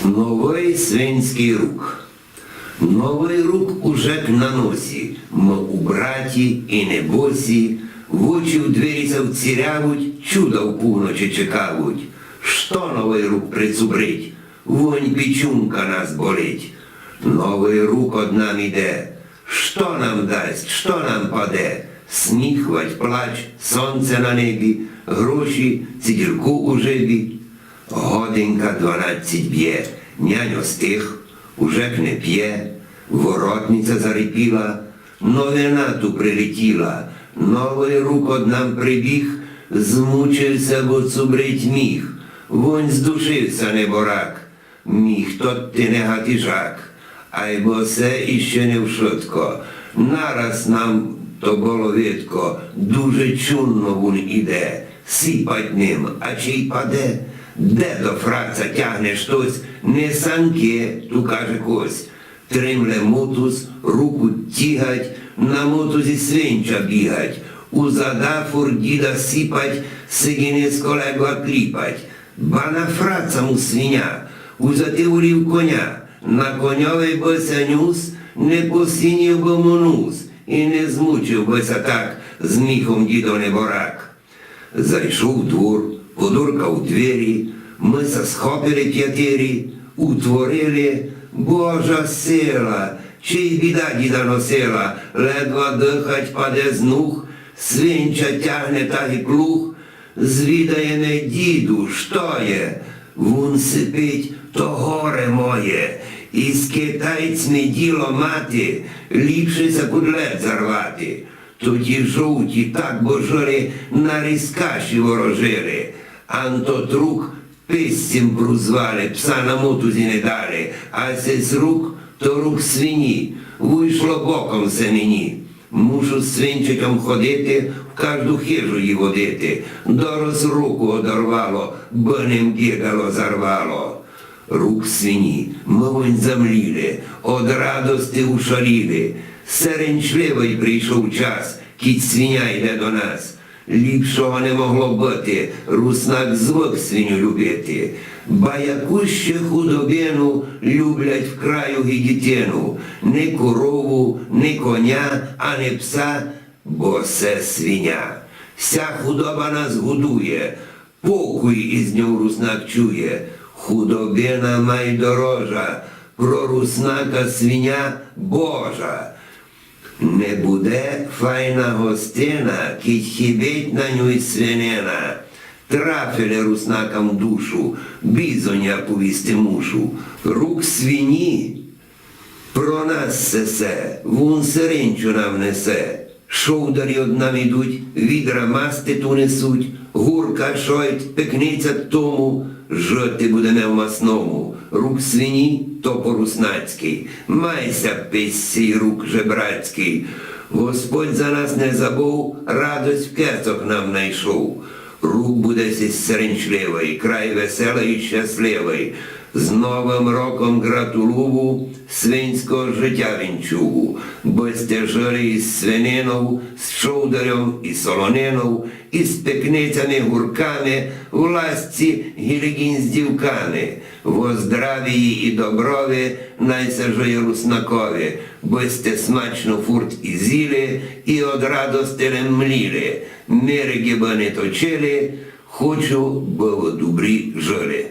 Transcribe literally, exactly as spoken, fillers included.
Новый свинськый рук. Новый рук уже к на носі, мы у браті і не босі, в очі в двері ся вцірявуть, чуда в півночі чекавуть. Што новый рук прицубрить? Вонь пічунка нас болить. Новый рук од нам іде. Што нам дасть, што нам паде? Сміх вадь плач, сонце на небі, гроші, цидірку у жебі. Годинка дванадцять бє, нянь остих, уже к не пє, воротниця зарипіла, новина ту прилетіла, новый рук од нам прибіг, змучив ся, бо цубрить міх, вонь здушив ся неборак. Міх тот ти не гатижак, айбо се іщи не вшытко. Нараз нам то было видко, дуже чунно вун іде, сипать ним, а чи й паде. Де до фраца тягне штось, не санки, ту каже кось. Тримле мотуз, руку тігать, на мотузі свинча бігать, у задафур діда сипать, сигіни з колеґва кліпать. Ба на фраца му свиня, узяти волів коня, на коньови бы ся нюс, не посинів бы му нус, і не змучив бы ся так з міхом дідо неборак. Зайшов у двор, подуркав у двері, мы ся схопили пятирі, утворили, Божа сила, чи й біда діда носила, ледва дыхать, паде з нуг, свинча тягне, та ги плуг. Звідаєме: діду, што є? Вун сипить: то горе моє, із китайцьми діло мати, ліпше ся пуд лед зарвати. Тоді жовті так божили, на різкаші ворожили. Ан тот рук песцем прозвали, пса на мотузі не дали, а сесь рук то рук свині, вышло боком се мені. Мушу з свинчатьом ходити, в кажду хижу ї водити. Дораз руку одорвало, бы ним гигало зарвало. Рук свині, мы вонь замліли, од радости ушаліли. Серенчливый прийшов час, кідь свиня йде до нас. Ліпшого не могло быти, руснак звык свиню любити. Ба яку ще худобину люблять в краю ги дітину? Ни корову, ни коня, ани пса, бо се свиня. Вся худоба нас годує, покой із ньов руснак чує. Худобина май дорожа, про руснака свиня божа. Не буде файна гостина, кідь хибить на нюй свинина. Трафили руснакам в душу, бізонь я повісти мушу. Рук свині про нас сесе, вун серенчу нам несе. Шовдарі од нам ідуть, відра масти ту несуть, гурка, шойт, пекниця тому, жити будеме в масному. Рук свині то по-руснацький, май ся песь сей рук жебрацький. Господь за нас не забув, радость в кецох нам найшов. Рук буде сись серенчливый, край веселый і щасливый. З Новым роком ґратулую, свинського житя вінчую. Бы сьте жили із свининов, з шовдарьом і солонинов, із пекницями, гурками, в ласці ги легінь з дівками. Во здравії і доброви най ся жиє руснакови, бы сьте смачно фурт і зїли, і од радости лем мліли. Миры ги бы не точили, хочу, бы вы добрі жили.